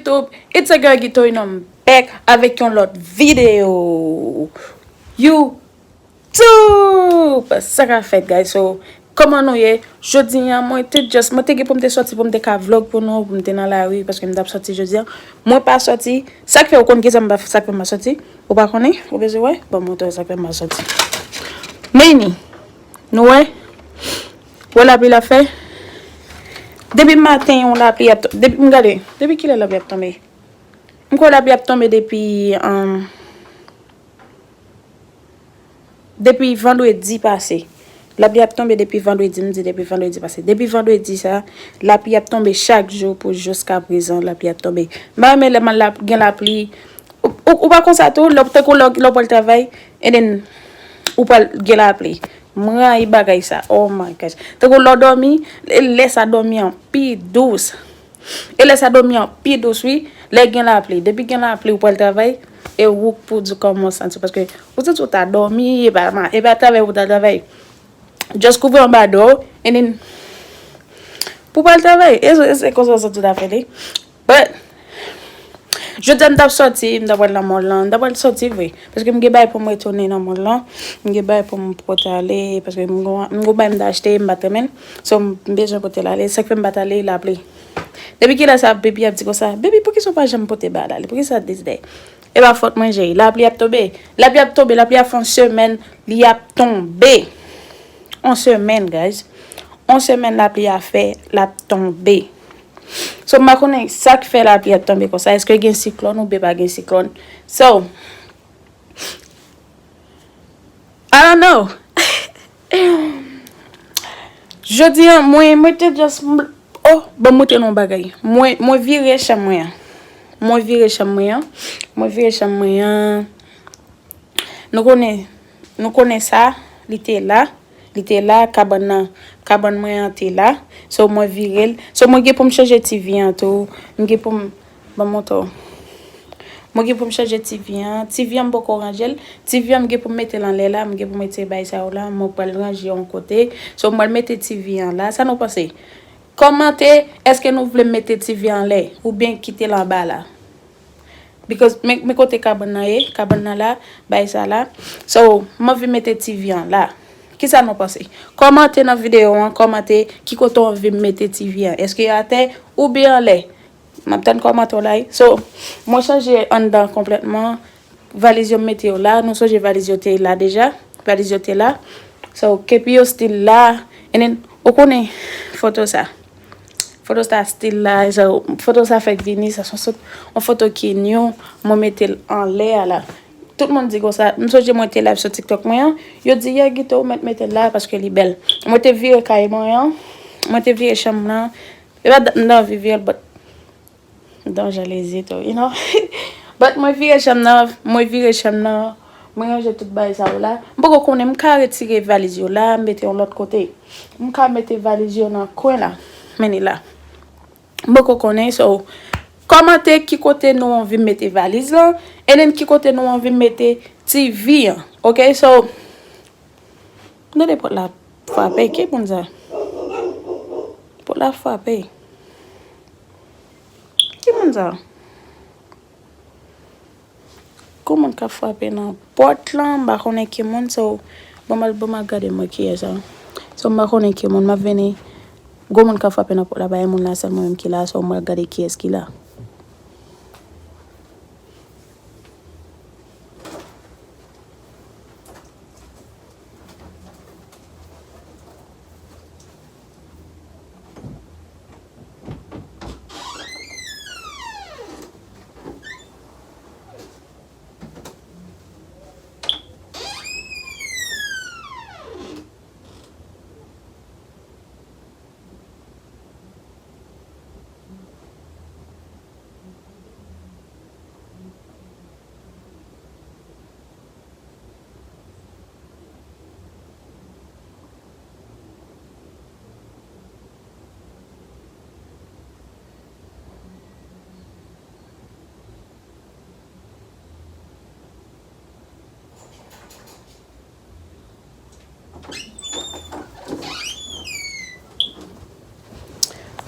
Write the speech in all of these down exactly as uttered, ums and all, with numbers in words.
YouTube, it's a girl Gito, you know, I'm back avèk yon lòt videyo. YouTube! Sa k ap fèt, guys? So, kòman nou ye? Jodi a, mwen te just, mwen te gen pou m te sòti, pou m te ka vlog pou nou, pou m te nan lari, paske m t ap sòti jodi a. Mwen pa sòti. Sa k fè ou konn kisa m pa, sa k fè m pa sòti? Ou pa konnen? Ou bezwen wè? Bon, mwen montre w sa k fè m pa sòti. Meni, nou wè? Wè lapli l ap fè? Depi maten, yon lapli ap to-, depi, m gade, depi kilè lapli ap tonbe? M kwè lapli ap tonbe depi, um, depi vandredi pase. Lapli ap tonbe depi vandredi, m di depi vandredi pase. Depi vandredi sa, lapli ap tonbe chak jou pou jiska prezan, lapli ap tonbe. M pa renmen lè m al lap-, gen lapli. Ou, ou, ou pa konsa tou, lè, tankou lè, lè w pral travay, and then, ou pral gen lapli. M rayi bagay sa. Oh my gosh. Tankou lè w dòmi, e lè sa dòmi an pi dous. E lè sa dòmi an pi dous, wi. Lè gen lapli. Depi gen lapli, ou pral travay, e ou k pou di kòman w santi w. Paske ou santi w ta dòmi, e pa ma-, e pa travay ou ta travay. Just kouvri anba do w, and then, pou w pral travay. E, e, se konsa w santi w ta fè li. But, jodi a m t ap sòti, m t ap pral nan mall lan, m t ap pral sòti vre. Paske m gen bagay pou m retounen nan mall lan, m gen bagay pou m pote ale, paske m gon, m gon bagay m t achte, m pa t renmen l. So, m bezwen pote l ale, sa k fè m pa t ale, lapli. Depi kilè sa, baby ap di konsa, "Baby, poukisa w pa janm pote bagay la ale? Poukisa this day?" E pa fòt mwen, Jay. Lapli ap tonbe. Lapli ap tonbe, lapli ap fè yon semèn, li ap tonbe. Yon semèn, guys. Yon semèn lapli a fè, l ap tonbe. So, m pa konnen sa k fè lapli ap tonbe konsa. Èske gen siklòn oubyen pa gen siklòn? So, I don't know. Jodi a, mwen, mwen te just, oh, bon, mwen te nan yon bagay. Mwen, mwen vire chanm mwen an. Mwen vire chanm mwen an. Mwen vire chanm mwen an. Nou konnen, nou konnen sa, li te la. Li te la, kabann nan, kabann mwen an te la. So, mwen vire l. So, mwen gen pou m chanje T V an tou. M gen pou m, ban m montre w. Mwen gen pou m chanje T V an. T V an m poko ranje l. T V an m gen pou m mete l anlè la. M gen pou m retire bagay sa yo la. Mwen pral ranje yon kote. So, mwen mete T V an la. Sa nou panse? Kòmante, èske nou vle m mete T V anlè? Oubyen kite l anba la? Because men, men kote kabann nan ye, kabann nan la, bay sa la. So, m anvi mete T V an la. Kisa nou panse? Kòmante nan videyo an, kòmante ki kote w anvi m mete T V an. Èske atè oubyen anlè? M ap tann kòmantè w la wi. So, mwen chanje anndan konplètman. Valiz yo m mete yo la. Nou sonje valiz yo te la deja. Valiz yo te la. So, kepi yo still la. And then, ou konnen foto sa. Foto sa still la, jan foto sa fèk vini, sa se yon sot, yon foto ki new, mwen mete l anlè a la. Tout moun di konsa, m sonje mwen te live sou TikTok mwen an, yo di, "Yeah, Gito, ou mèt mete l la paske li bèl." Mwen te vire kay mwen an, mwen te vire chanm nan, e pa dat m t anvi vire l, but m t an jan lezi tou, you know. But mwen vire chanm nan, mwen vire chanm nan, mwen ranje tout bagay sa yo la. M poko konnen, m ka retire valiz yo la, m mete yon lòt kote. M ka mete valiz yo nan kwen la. Men li la. M poko konnen, so, kòmante ki kote nou anvi m mete valiz lan, and then ki kote nou anvi m mete T V an, ok? So, tande pòt la frape, ki moun sa? Pòt la frape. Ki moun sa? Gon moun k ap frape nan pòt lan, m pa konnen ki moun, so, ban m al, ban m al gade mwen kiyès sa. So, m pa konnen ki moun, m ap vini. Gon moun k ap frape nan pòt la, pa gen moun la, sèl mwen menm ki la, so, mwen al gade kiyès ki la.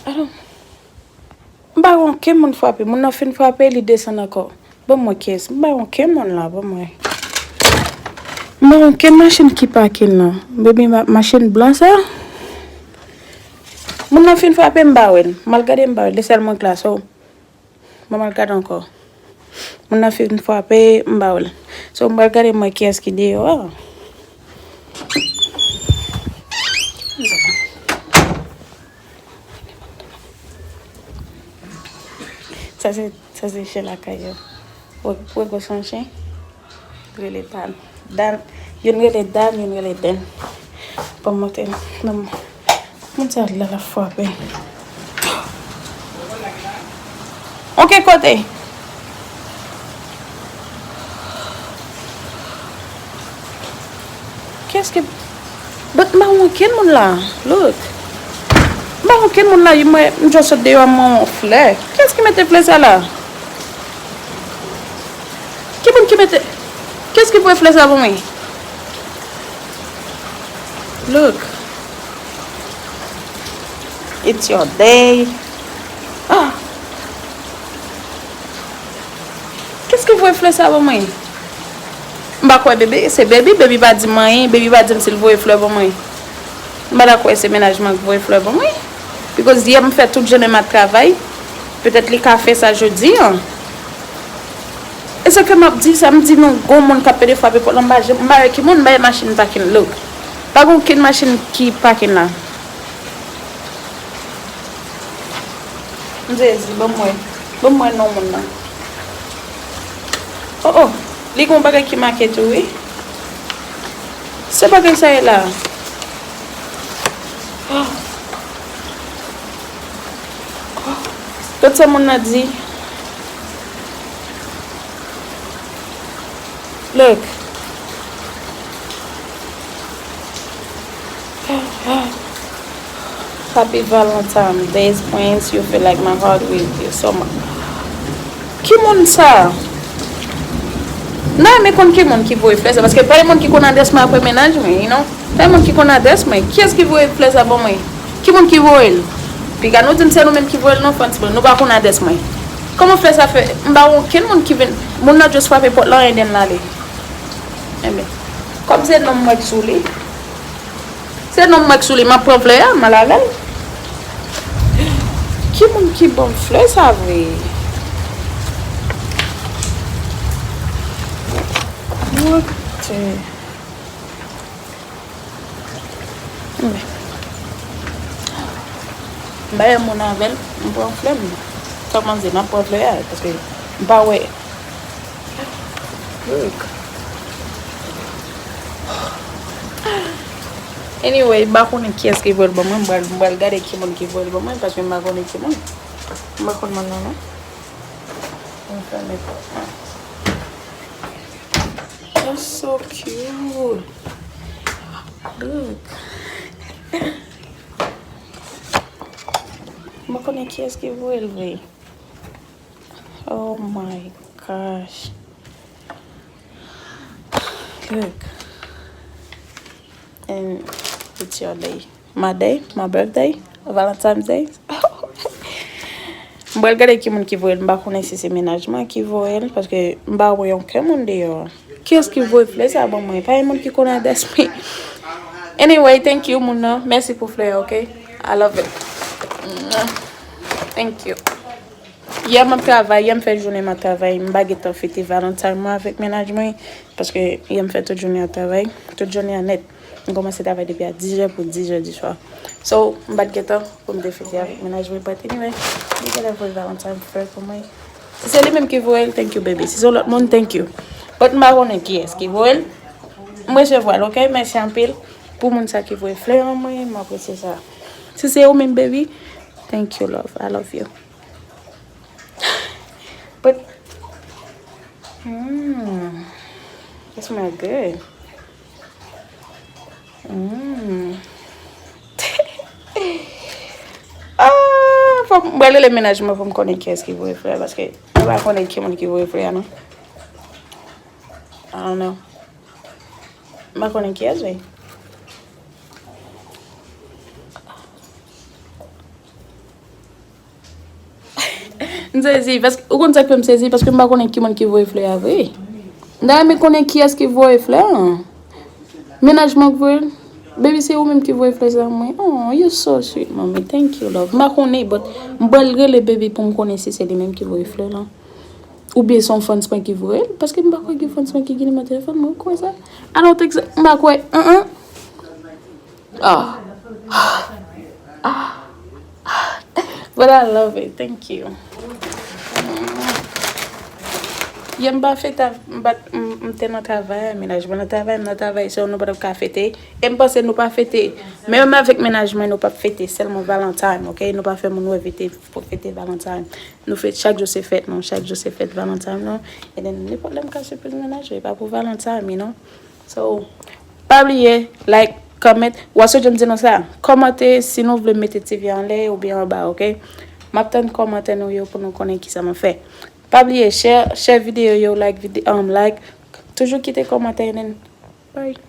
Alò, m pa gon Gen moun frape, moun nan fin frape, li desann ankò. Ban m wè kiyès. M pa wè okenn moun la, ban m wè. M pa wè okenn machin ki pake la. Baby, ma- machin blan sa. Moun nan fin frape, m pa wè l. M al gade, m pa wè l. Li sèlman k la, so. Ban m al gade ankò. Moun nan fin frape, m pa wè l. So, m pral gade m wè kiyès ki deyò a. Sa se, sa se chen lakay yo. Wè, wè gwo son chen. Rele Dan. Dan, youn rele Dan, youn rele Den. Bon, monte, non. Moun sa la, la frape. Ok, kote? Kiyès ki, but m pa wè okenn moun la. Look. M pa wè okenn moun la, mwen, m just sot deyò, mwen wè yon flè. Kiyès ki mete flè sa la? Ki moun ki mete, kiyès ki voye flè sa pou mwen? Look. It's your day. Ah. Kiyès ki voye flè sa pou mwen? M pa kwè Baby, se Baby, Baby pa di m anyen, Baby pa di m si l voye flè pou mwen. M pa ta kwè se mennaj mwen ki voye flè pou mwen. Because yè m fè tout jounen m ap travay. Petèt li ka fè sa jodi an. E sa ke m ap di, sa m di nou, gon moun k ap pede frape pòt la, m pa janm, m pa wè ki moun, m pa wè machin pakin, look. Pa gen okenn machin ki pakin la. M sezi, ban m wè. Ban m wè non moun nan. Oh, oh, li gon bagay ki make tou, wi. Se bagay sa ye la. Oh. Gad sa moun nan di. Look. Happy Valentine Day, Prince. You feel like my heart with you so much. Ki moun sa? M ta renmen konn ki moun ki voye flè sa, paske pa gen moun ki konn adrès mwen apre mennaj mwen, you know. Pa gen moun ki konn adrès mwen. Kiyès ki voye flè sa ban mwen? Ki moun ki voye l? Piga nou di m se nou menm ki voye l non, Frantz, bon, nou pa konn adrès mwen. Kòman flè sa fè? M pa wè okenn moun ki vin. Moun nan just frape pòt la, eden l ale. Enben, kòm se non m wè k sou li, se non m wè k sou li, m ap pran flè a, m al avè l. Ki moun ki ban m flè sa vre? What the? M bay yon moun avè l, m pran flè m. Sa kòmanse, m ap pran flè a, paske m pa wè. Look. Anyway, m pa konnen kiyès ki voye l ban mwen, m pral, m pral gade ki moun ki voye l ban mwen, paske m pa konnen ki moun. M pa konn moun nan, non. M fèmen pòt la. That's so cute. Look. M pa konnen kiyès ki voye l vre. Oh my gosh. Look. And it's your day. My day, my birthday, Valentine's Day. M pral gade ki moun ki voye l. M pa konnen si se mennaj mwen ki voye l, paske m pa wè okenn moun deyò. Kiyès ki voye flè sa ban mwen? Pa gen moun ki konn adrès mwen. Anyway, thank you, moun nan. Mèsi pou flè, ok? I love it. Thank you. Yè m ap travay, yè m fè jounen m ap travay, m pa gentan fete Valentine mwen avèk mennaj mwen, paske yè m fè tout jounen ap travay, tout jounen an nèt. M kòmanse travay depi a dis è pou dis è di swa. So, m pa t gentan pou m te fete avèk mennaj mwen, but anyway, li genlè voye Valentine flè pou mwen. Si se li menm ki voye l, thank you, baby. Si se yon lòt moun, thank you. But m pa konnen kiyès ki voye l. M resevwa l, ok? Mèsi anpil pou moun sa ki voye flè an mwen, m apresye sa. Si se ou menm, baby, thank you, love. I love you. But, mm, it smell good. Mm. Ah, fò m, m pral rele mennaj mwen pou m konnen kiyès ki voye flè, paske m pa konnen ki moun ki voye flè a, non. I don't know. M pa konnen kiyès, wi. M sezi, paske, ou konn sa k fè m sezi? Paske m pa konnen ki moun ki voye flè a vre. M ta renmen konnen kiyès ki voye flè an. Mennaj mwen k voye l? Baby, se ou menm ki voye flè sa mwen. Oh, you so sweet, mommy. Thank you, love. M pa konnen, but m pral rele baby pou m konnen si se li menm ki voye flè lan. Oubyen se yon fans mwen ki voye l, paske m pa kwè gen fans mwen ki gen nimewo telefòn mwen, ou kwè sa? I don't think so. M pa kwè. Uh-uh. Ah. Ah. But I love it. Thank you. Yè m pa fete, m pa, m, m te nan travay, mennaj mwen nan travay, m nan travay, so nou pa t ap ka fete. E m panse nou pa fete. Menm avèk mennaj mwen, nou p ap fete, sèlman Valentine, ok? Nou pa fè moun wè fete, pou fete Valentine. Nou fete, chak jou se fèt nou, chak jou se fèt Valentine nou. E then nenpòt lè m ka sipriz mennaj mwen, e pa pou Valentine, you know? So, pa bliye, like, comment. Wa so jan m di nou sa, kòmante si nou vle mete T V anlè oubyen anba, ok? M ap tann kòmantè nou yo pou nou konnen kisa m ap fè. Pa bliye, share, share videyo yo, like, vide, um, like. Toujou kite kòmantè, and then, bye.